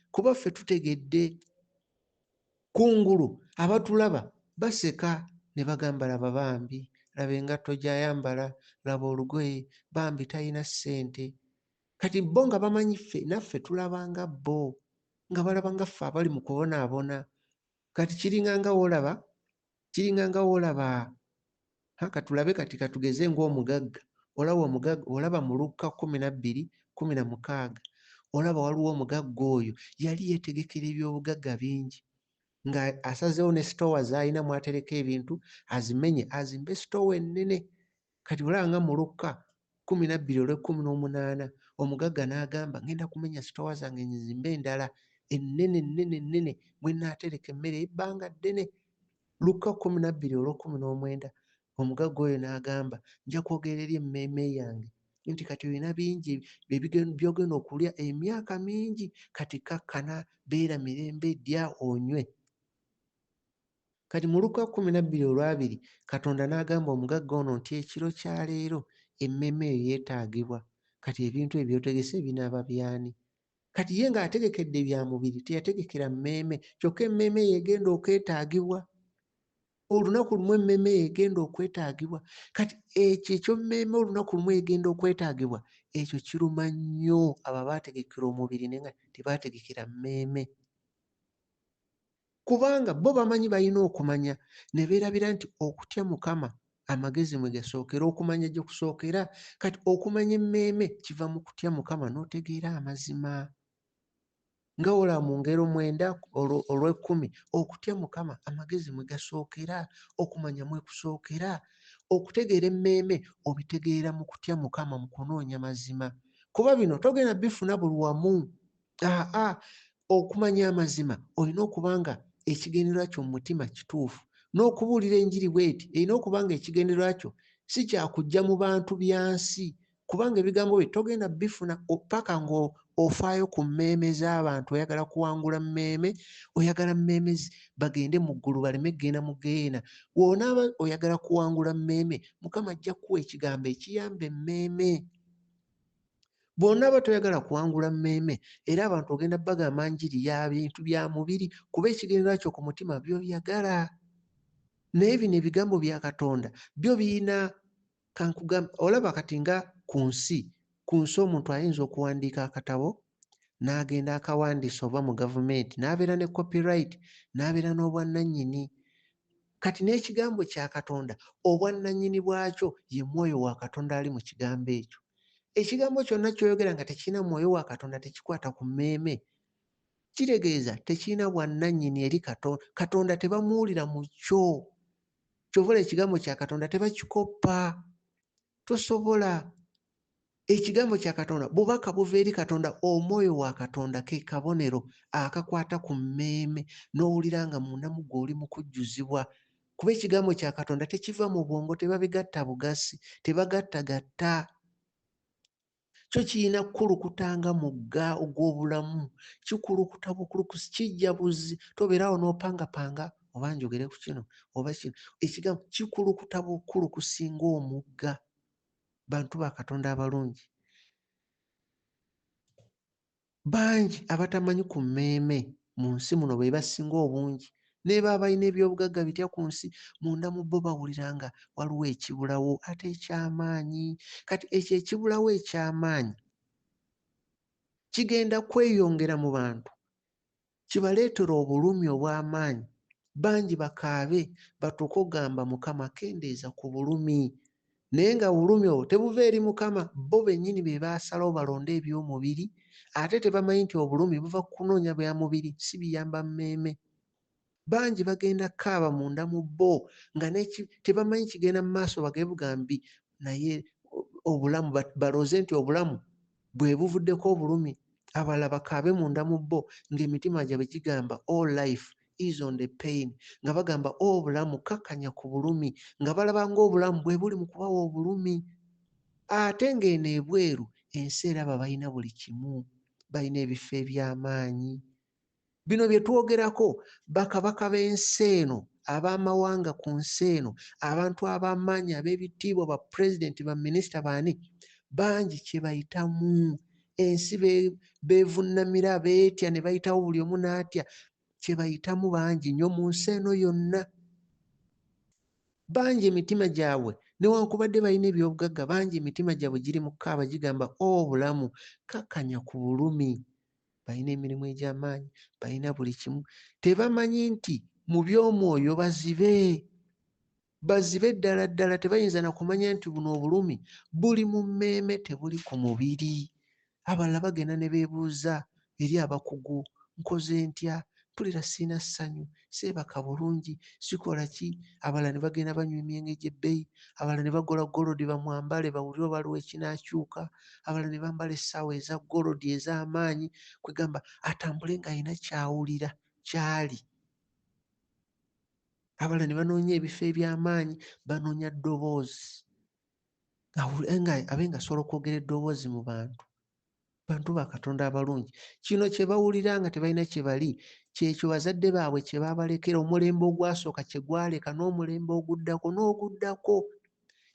kuba ffe tutegedde. Kungulu abatulaba baseka ne bagamba laba bambi, laba engatto gy'ayambala, laba olugoye, bambi talina ssente. Kati bo nga bamanyi ffe, naffe tulaba nga bo, nga balaba nga ffe abali mu kubonaabona. Kati kiringa nga w'olaba, kiringa nga w'olaba, ha, katulabe kati katugeze ng'omugagga. Olaba omugagga, olaba mu Lukka 12:16, olaba waliwo omugagga oyo yali yeetegekera eby'obugagga bingi, nga asazeewo ne sitoowa z'alina mw'atereka ebintu azimenye azimbe sitoowa ennene. Kati olaba nga mu Lukka 12:18 omugagga n'agamba ngenda kumenya sitoowa zange nzimbe endala ennene ennene ennene mwe nnaatereka emmere ebbanga ddene. Lukka 12:19 omugagga oyo n'agamba nja kwogera eri emmeeme yange nti kati olina bingi by'ogenda okulya emyaka mingi, kati kakkana, beera mirembe, ddya onywe. Kati mu Lukka 12:20 Katonda n'agamba omugagga ono nti ekiro kya leero emmeeme eyo yeetaagibwa, kati ebintu ebyo by'otegese binaaba by'ani? Kati ye ng'ategekedde bya mubiri, teyategekera mmeeme, kyokka emmeeme eyo egenda okwetaagibwa. Olunaku lumu emmeeme eyo egenda okwetaagibwa. Kati ekyo eky'emmeeme olunaku lumu egenda okwetaagibwa, ekyo kiruma nnyo abo abaategekera omubiri naye nga tebaategekera mmeeme. Kubanga bo bamanyi balina okumanya, ne beerabira nti okutya Mukama Amagezi mwe gasookera, okumanya gye kusookera. Kati okumanya emmeeme kiva mu kutya Mukama n'otegeera amazima. Nga olaba mu ngero 9 olw'ekkumi, okutya Mukama amagezi mwe gasookera, okumanya mwe kusookera. Okutegeera emmeeme obitegeera mu kutya Mukama, mu kunoonya mazima. Kuba bino togenda bifuna buli wamu. Aa, okumanya amazima olina okuba nga ekigendererwa kyo mu mutima kituufu. N'okubuulira enjiri bw'eti erina okuba nga ekigendererwa kyo si kya kujja mu bantu bya nsi, kubanga ebigambo bye togenda bifuna paka ng'ofaayo ku mmeeme z'abantu. Oyagala kuwangula mmeeme, oyagala mmeeme bagende mu ggulu baleme kugenda mu ggeyeena. Bw'onaaba oyagala kuwangula mmeeme, Mukama ajja kukuwa ekigambo ekiyamba emmeeme. Bw'onaaba toyagala kuwangula mmeeme, era abantu ogenda bagamba njiri ya bintu bya mubiri, kuba ekigendererwa kyo ku mutima by'oyagala. Naye bino ebigambo bya Katonda byo birina kankugamba. Olaba kati nga ku nsi omuntu ayinza okuwandiika akatabo n'agenda akawandiisa oba mu gavumenti n'abeera ne copyright, n'abeera n'obwannannyini. Kati n'ekigambo kya Katonda obwannannyini bwakyo ye mwoyo wa Katonda ali mu kigambo ekyo. Ekigambo kyonna ky'oyogera nga tekirina mwoyo wa Katonda tekikwata ku mmeeme, kitegeeza tekirina bwannannyini eri Katonda. Katonda tebamuwulira mu kyo. Ky'ova olaba ekigambo kya Katonda tebakikoppa. Tosobola. Ekigambo kya Katonda bubaka buva eri Katonda, omwoyo wa Katonda ke kabonero akakwata ku mmeeme n'owulira nga munda mu ggwe oli mu kujjuzibwa. Kuba ekigambo kya Katonda tekiva mu bwongo, tebabigatta bugasi, tebagattagatta. Kyo kirina kukulukuta nga mugga ogw'obulamu, kikulukuta bukulukusi, kijja buzzi, tobeeraawo n'opangapanga oba njogere ku kino oba kino. Ekigambo kikulukuta bukulukusi ng'omugga. Bantu ba Katonda abalungi bangi abatamanyi ku mmeeme mu nsi muno be basinga obungi. Ne baba balina ebyobugagga bitya ku nsi, munda mu bo bawulira nga waliwo ekibulawo ate eky'amaanyi. Kati ekyo ekibulawo eky'amaanyi kigenda kweyongera mu bantu, kibaleetera obulumi obw'amaanyi. Bangi bakaabe batuuke okugamba Mukama kendeeza ku bulumi. Naye nga bulumi obwo tebuva eri Mukama, bo bennyini be baasalawo balonde eby'omubiri, ate tebamanyi nti obulumi buva ku kunoonya bya mubiri, si biyamba mmeeme. Bangi bagenda kaaba munda mu bo nga tebamanyi kigenda mu maaso, bagende bugambi naye obulamu balowooze nti obulamu bwe buvuddeko obulumi. Abalala bakaabe munda mu bo ng'emitima gyabwe gigamba all life is on the pain, nga bagamba obulamu kakkanya ku bulumi, nga balaba ng'obulamu bwe buli mu kubawa obulumi. Ate ng'eno ebweru ensi eraba balina buli kimu, balina ebifo eby'amaanyi. Bino bye twogerako bakabaka b'ensi eno, ab'amawanga ku nsi eno, abantu ab'amaanyi, ab'ebitiibwa, ba pulezidenti, ba minisita, baani, bangi kye bayitamu. Ensi beevunnamira, beetya ne bayitawo buli omu n'atya. Kye bayitamu bangi nnyo mu nsi eno yonna. Bangi emitima gyabwe newankubadde balina ebyobugagga, bangi emitima gyabwe giri mu kaaba gigamba obulamu kakkanya ku bulumi. Balina emirimu egy'amaanyi, balina buli kimu, tebamanyi nti mu by'omwoyo bazibe, bazibe ddala ddala. Tebayinza na kumanya nti buno obulumi buli mu mmeeme, tebuli ku mubiri. Abalala bagenda ne beebuuza eri abakugu, nkoze ntya, mpulira sirina ssanyu, seebaka bulungi, sikola ki. Abalala ne bagenda banywa emyenge gy'ebbeeyi, abalala ne bagula golodi bamwambale bawulire oba waliwo ekinaakyuka, abalala ne bambala essaawa eza golodi ez'amaanyi, kwegamba atambule ng'alina ky'awulira ky'ali. Abalala ne banoonya ebifo eby'amaanyi, banoonya ddoboozi, abe ng'asobola okwogera eddoboozi mu bantu. Bantu ba Katonda abalungi, kino kye bawulira nga tebalina kye bali, kyekyo bazadde baabwe kye baabalekera, omulembe ogwasooka kye gwaleka n'omulembe oguddako n'oguddako.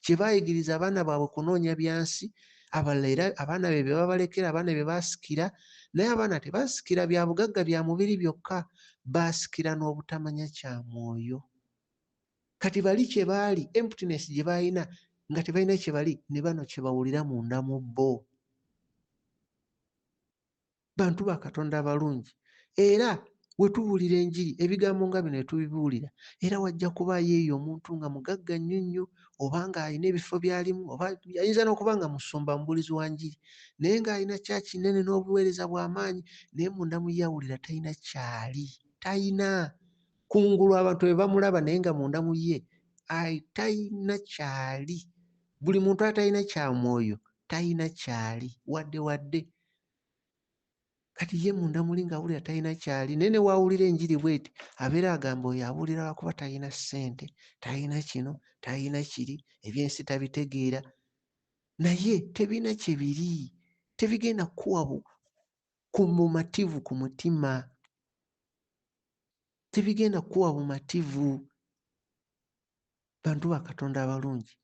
Kye baayigiriza abaana baabwe kunoonya byansi, abalala era abaana be bye babalekera, abaana bye baasikira. Naye abaana tebaasikira bya bugagga bya mubiri byokka, baasikira n'obutamanya kya mwoyo. Kati bali kye baali, emptiness gye baalina nga tebalina kye bali, ne bano kye bawulira munda mu bo. Bantu ba Katonda abalungi, era We tubuulira enjiri, ebigambo nga bino tubibuulira, era wajja kubaayo eyo omuntu nga mugagga nnyo nnyo, oba ng'alina ebifo by'alimu, oba ayinza n'okuba nga musumba mubuulizi wa njiri, naye ng'alina kyaki nnene n'obuweereza bw'amaanyi, naye munda mu ye awulira talina kyali, talina. Kungulu abantu bwe bamulaba, naye nga munda mu ye talina kyali. Buli muntu atalina kya mwoyo talina kyali, wadde wadde. Kati ye munda muli ng'awulira talina kyali, naye ne w'awulira enjiri bw'eti abeera agamba oyo abuulira lwakuba talina ssente, talina kino, talina kiri, ebyensi tabitegeera. Naye tebirina kye biri, tebigenda kukuwa ku bumativu ku mutima, tebigenda kukuwa bumativu. Bantu ba Katonda abalungi,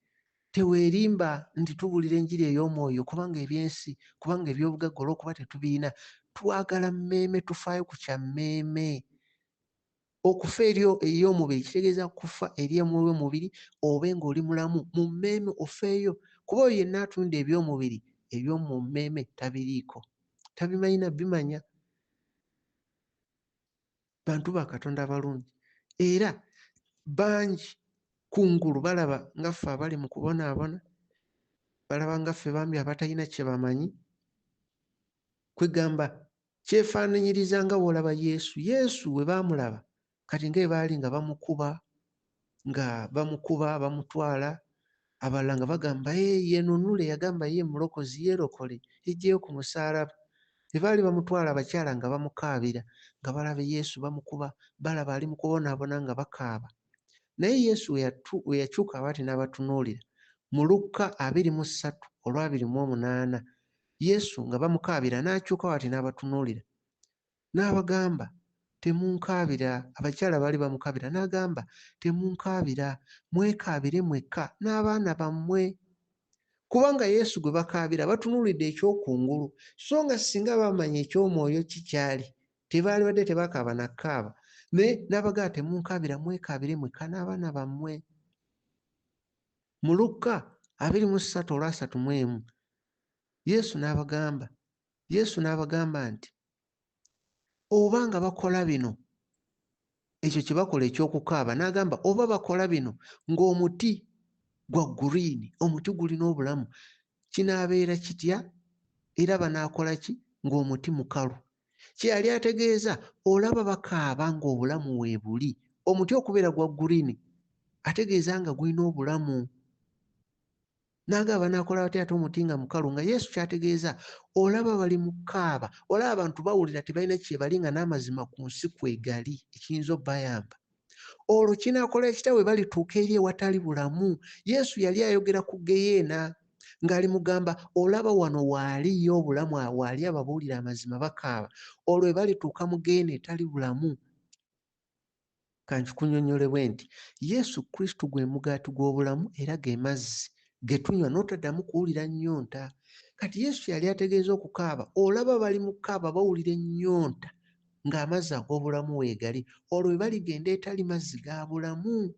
teweerimba nti tubuulira enjiri ey'omwoyo kubanga ebyensi, kubanga eby'obugagga olw'okuba tetubirina. Twagala mmeeme, tufaayo ku kya mmeeme. Okufa eri ey'omubiri kitegeeza kufa eri omubiri, obe ng'oli mulamu mu mmeeme, ofeeyo. Kuba oyo yenna atunda eby'omubiri, eby'omu mmeeme tabiriiko, tabimanyi na bimanya. Bantu ba Katonda abalungi, era bangi kungulu balaba nga ffe abali mu kubonaabona, balaba nga ffe bambi abatalina kye bamanyi. Kwegamba kyefaananyiriza nga w'olaba Yesu. Yesu we baamulaba kati nga baali nga bamukuba, nga bamukuba bamutwala, abalala nga bagamba yeenunule, yagamba ye mulokozi, yeerokole, yeggyeyo ku musaalaba. Bwe baali bamutwala abakyala nga bamukaabira, nga balaba Yesu bamukuba, balaba ali mu kubonaabona nga bakaaba. Naye Yesu we yakyuka bw'ati n'abatunuulira, mu Lukka 23 olwa 28, Yesu nga bamukaabira n'akyuka bw'ati n'abatunuulira, n'abagamba, temunkaabira. Abakyala baali bamukaabira, n'agamba, temunkaabira, mwekaabire mwekka n'abaana bammwe. Kubanga Yesu gwe bakaabira batunuulidde eky'okungulu, so nga singa bamanya eky'omwoyo kikyali, tebaalibadde tebakaaba na kukaaba. Naye n'abagamba, temunkaabira, mwekaabire mwekka n'abaana bammwe. Mu Lukka 23 olwa 31, Yesu n'abagamba, Yesu n'abagamba nti, oba nga bakola bino, ekyo kye bakola eky'okukaaba, n'agamba oba bakola bino ng'omuti gwa green, omuti gulina obulamu, kinaabeera kitya? Era banaakola ki ng'omuti mukalu? Kye yali ategeeza, olaba bakaaba ng'obulamu weebuli. Omuti okubeera gwa green ategeeza nga gulina obulamu. N'agamba banaakola batya ate omuti nga mukalu? Nga Yesu ky'ategeeza, olaba bali mu kukaaba, olaba abantu bawulira tebalina kye bali nga n'amazima ku nsi kwegali, ekiyinza obbayamba. Olwo kinaakola kitya bwe balituuka eri ewatali bulamu? Yesu yali ayogera ku Geyeena, ng'ali mugamba, olaba wano waaliyo obulamu, waali ababuulira amazima bakaaba. Olwo bwe balituuka mu Geyeena etali bulamu. Ka nkikunnyonnyole bwe nti, Yesu Kristo gwe mugaati gw'obulamu era ge mazzi ge tunywa n'otaddamu kuwulira nnyonta. Kati Yesu yali ategeeza okukaaba, olaba bali mu kukaaba bawulira ennyonta ng'amazzi ag'obulamu weegali. Olwo bwe baligenda etali mazzi ga bulamu.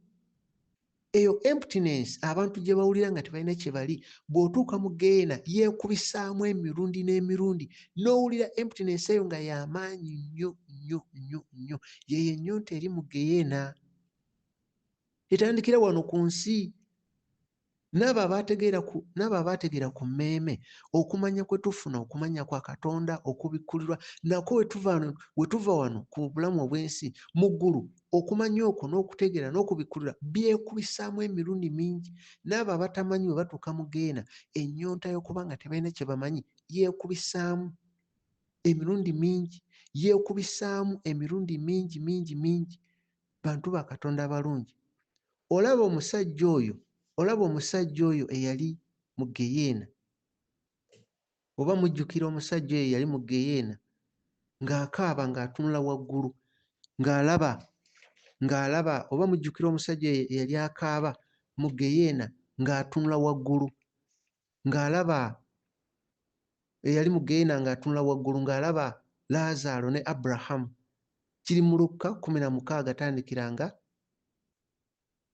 Eyo emptiness abantu gye bawulira nga tebalina kye bali, bw'otuuka mu Geyeena yeekubisaamu emirundi n'emirundi, n'owulira emptiness eyo nga y'amaanyi nnyo nnyo nnyo nnyo. Yeeyo ennyonta eri mu Geyeena. Etandikira wano ku nsi. N'abo abaategeera ku mmeeme, okumanya kwe tufuna, okumanya kwa Katonda okubikkulirwa, nakwo we tuva wano ku bulamu obw'ensi, mu ggulu, okumanya okwo n'okutegeera n'okubikkulirwa byekubisaamu emirundi mingi. N'abo abatamanyi bwe batuuka mu Geyeena, ennyonta y'okuba nga tebalina kye bamanyi yeekubisaamu emirundi mingi, yeekubisaamu emirundi mingi mingi mingi. Bantu ba Katonda abalungi, olaba omusajja oyo, olaba omusajja oyo eyali mu Geyeena, oba mujjukira omusajja oyo eyali mu Geyeena ng'akaaba ng'atunula waggulu, ng'alaba, ng'alaba, oba mujjukira omusajja oyo eyali akaaba mu Geyeena ng'atunula waggulu, ng'alaba, eyali mu Geyeena ng'atunula waggulu ng'alaba Laazaalo ne Abrahamu. Kiri mu Lukka 16 tandikiranga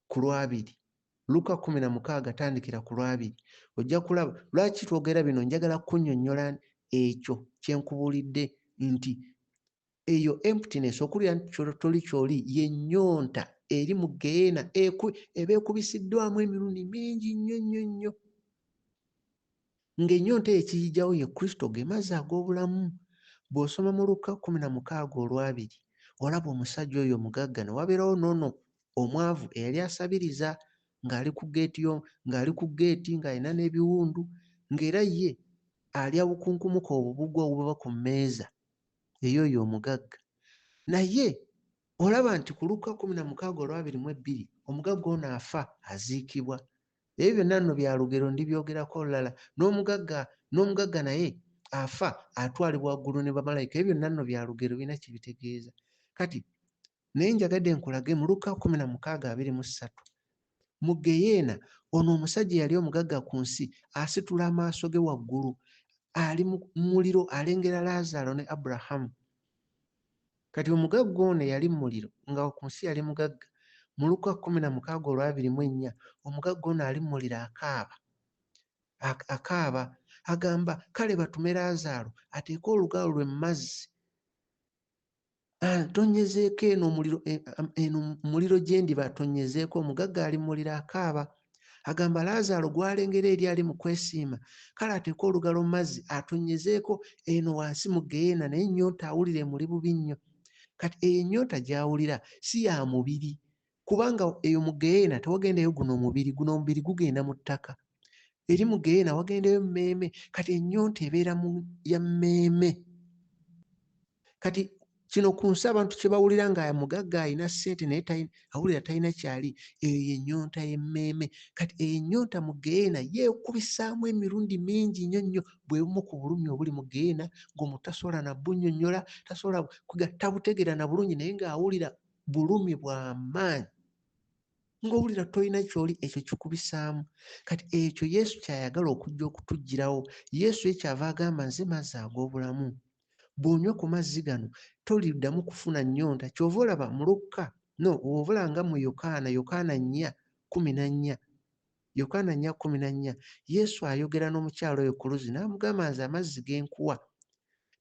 ku lwabiri. Lukka 16 tandikira ku lwabiri. Ojja kulaba lwaki twogera bino, njagala kunnyonnyola ekyo kye nkubuulidde nti Eyo emptiness, okulira nti toli kyoli, y'ennyonta eri mu ggeyeena eba ekubisiddwamu emirundi mingi nnyo nnyo nnyo. Ng'ennyonta eyo ekiyijjawo ye Kristo, ge mazzi ag'obulamu. Bw'osoma mu Lukka 16:20, olaba omusajja oyo omugagga ne wabeerawo n'ono omwavu eyali asabiriza ng'ali ku ggeeti yo, ng'ali ku ggeeti ng'alina n'ebiwundu, ng'era ye alya bukunkumuka obubugwa obuva ku mmeeza ey'oyo omugagga. Naye olaba nti ku Lukka 16:22 omugagga ono afa aziikibwa. Ebyo byonna nno bya lugero, ndibyogerako olulala. N'omugagga naye afa atwalibwa waggulu ne bamalayika. Ebyo byonna nno bya lugero, birina kye bitegeeza. Kati naye njagadde nkulage mu Lukka 16:23 mu ggeyeena ono omusajja eyali omugagga ku nsi asitula amaaso ge waggulu, ali mu muliro, alengera Laazaalo ne Aburahamu. Kati omugagga ono eyali mu muliro nga ku nsi yali mugagga, mu Lukka 16:24 omugagga ono ali mu muliro akaaba, akaaba agamba kale batume Laazaalo ateeke olugalo lwe mu mazzi atonyezeeko eno omuliro, eno muliro gye ndiba atonyezeeko. Omugagga ali mu muliro akaaba agamba Laazaalo gw'alengera eri ali mu kwesiima, kale ateeke olugalo mu mazzi atonyezeeko eno wansi mu ggeyeena, naye ennyonta awulira emuli bubi nnyo. Kati eyo ennyonta gy'awulira si ya mubiri, kubanga eyo mu ggeyeena tewagendayo guno omubiri, guno omubiri gugenda mu ttaka. Eri mu ggeyeena wagendayo mmeeme. Kati ennyonta ebeera ya mmeeme. Kati kino ku nsi abantu kye bawulira nga mugagga alina ssente naye awulira talina kyali, eyo y'ennyonta y'emmeeme. Kati eyo ennyonta mu ggeyeena yeekubisaamu emirundi mingi nnyo nnyo, bwe bumu ku bulumi obuli mu ggeyeena ng'omuntu tasobola na bunnyonnyola, tasobola tabutegeera na bulungi, naye ng'awulira bulumi bwa maanyi, ng'owulira tolina ky'oli, ekyo kikubisaamu. Kati ekyo Yesu ky'ayagala okujja okutuggyirawo. Yesu ye kyava agamba nze mazzi ag'obulamu. Bw'onywa ku mazzi gano toliddamu kufuna nnyonta. Ky'ova olaba mu Lukka, no bw'oba nga mu Yokaana, Yokaana 4:14, Yokaana 4:14, Yesu ayogera n'omukyala oyo ku luzzi n'amugamba nze amazzi ge nkuwa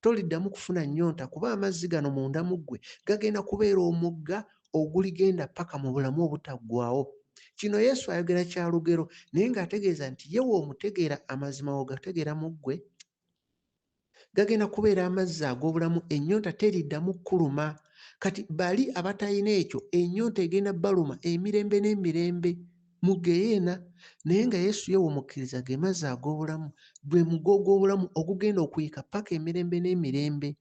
toliddamu kufuna nnyonta, kuba amazzi gano munda mu ggwe gagenda kubeera omugga oguligenda paka mu bulamu obutaggwaawo. Kino Yesu ayogera kya lugero, naye ng'ategeeza nti ye w'omutegeera amazima w'ogategeera mu ggwe, gagenda kubeera amazzi ag'obulamu, ennyonta teriddamu kkuluma. Kati bali abatalina ekyo, ennyonta egenda baluma emirembe n'emirembe mu ggeyeena. Naye nga Yesu ye w'omukkiriza ge mazzi ag'obulamu, gwe mugga ogw'obulamu ogugenda okuyika paka emirembe n'emirembe.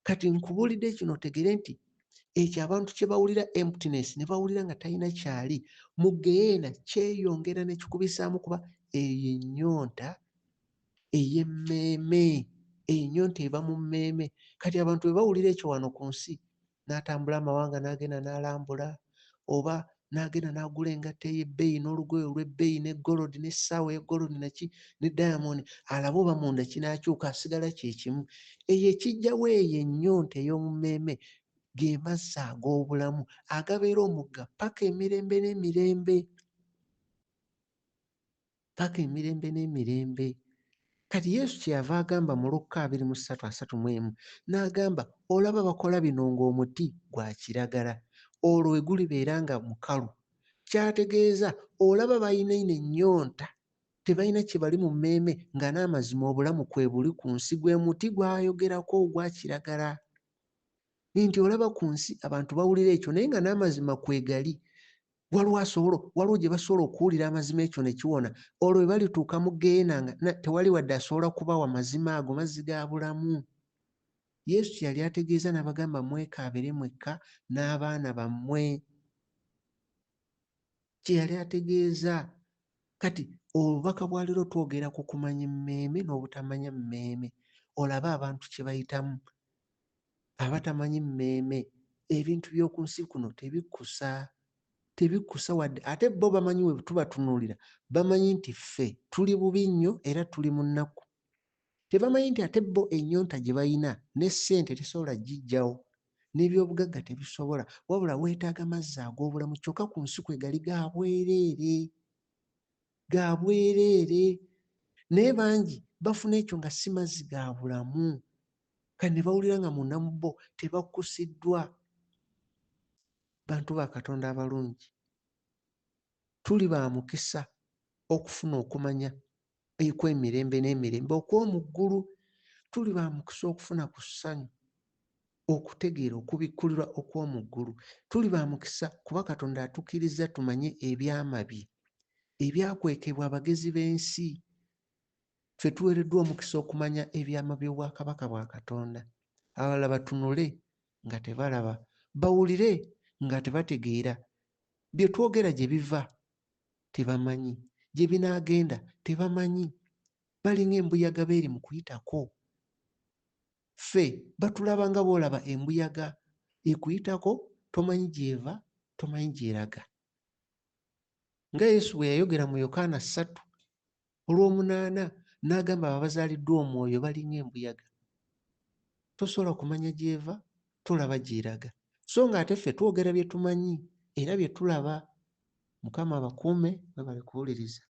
Kati nkubuulidde kino otegere nti ekyo abantu kye bawulira emptiness, ne bawulira nga talina kyali, mu ggeyeena kyeyongera ne kikubisaamu, kuba eyo ennyonta ey'emmeeme, ennyonta eva mu mmeeme. Kati abantu bwe bawulira ekyo wano ku nsi, n'atambula amawanga n'agenda n'alambula, oba n'agenda n'agula engatto ey'ebbeeyi n'olugoye olw'ebbeeyi ne golodi n'essaawa ey'egolodi naki ne diamond, alabe oba munda kinaakyuka, asigala kye kimu. Eyo ekijjawo eyo ennyonta ey'omu mmeeme ge mazzi ag'obulamu agabeera omugga paka emirembe n'emirembe, paka emirembe n'emirembe. Kati Yesu kyeyava agamba mu Lukka 23:31 n'agamba olaba bakola bino ng'omuti gwa kiragala, olwo we gulibeera nga mukalu. Kyategeeza olaba balina eno ennyonta, tebalina kye bali mu mmeeme, nga n'amazima obulamu kwe buli ku nsi, gwe muti gw'ayogerako ogwa kiragala. Nti olaba ku nsi abantu bawulira ekyo naye nga n'amazima kwe gali. Waliwo gye basobola okuwulira amazima ekyo ne kiwona, olwo bwe balituuka mu ggeyeena nga tewali wadde asobola kubawa mazima ago, mazzi ga bulamu. Yesu kye yali ategeeza n'abagamba mwekaabire mwekka n'abaana bammwe. Kye yali ategeeza. Kati obubaka bwa leero twogera ku kumanya emmeeme n'obutamanya mmeeme. Olabe abantu kye bayitamu, abatamanyi mmeeme, ebintu by'oku nsi kuno tebikkusa, tebikkusa wadde. Ate bo bamanyi we tubatunuulira, bamanyi nti ffe tuli bubi nnyo era tuli mu nnaku. Tebamanyi nti ate bo ennyonta gye balina ne ssente tesobola giggyawo, n'ebyobugagga tebisobola, wabula weetaaga mazzi ag'obulamu. Kyokka ku nsi kwe gali ga bwereere, ga bwereere. Naye bangi bafuna ekyo nga si mazzi ga bulamu. Kati ne bawulira nga munda mu bo tebakkusiddwa. Bantu ba Katonda abalungi, tuli ba mukisa okufuna okumanya ekw'emirembe n'emirembe okw'omu ggulu. Tuli ba mukisa okufuna ku ssanyu, okutegeera okubikkulirwa okw'omu ggulu. Tuli ba mukisa kuba Katonda atukkiriza tumanye ebyama bye ebyakwekebwa abagezi b'ensi. Ffe tuweereddwa omukisa okumanya ebyama by'obwakabaka bwa Katonda. Abalala batunule nga tebalaba, bawulire nga tebategeera. Bye twogera gye biva tebamanyi, gye binaagenda tebamanyi. Balinga embuyaga beeri mu kuyitako. Ffe batulaba nga bw'olaba embuyaga ekuyitako, tomanyi gy'eva, tomanyi gy'eraga. Nga Yesu bwe yayogera mu Yokaana 3 olw'omunaana n'agamba abo abazaaliddwa omwoyo balinga embuyaga. Tosobola kumanya gy'eva, tolaba gy'eraga. So ng'ate ffe twogera bye tumanyi era bye tulaba. Mukama abakuume, mwebale kuwuliriza.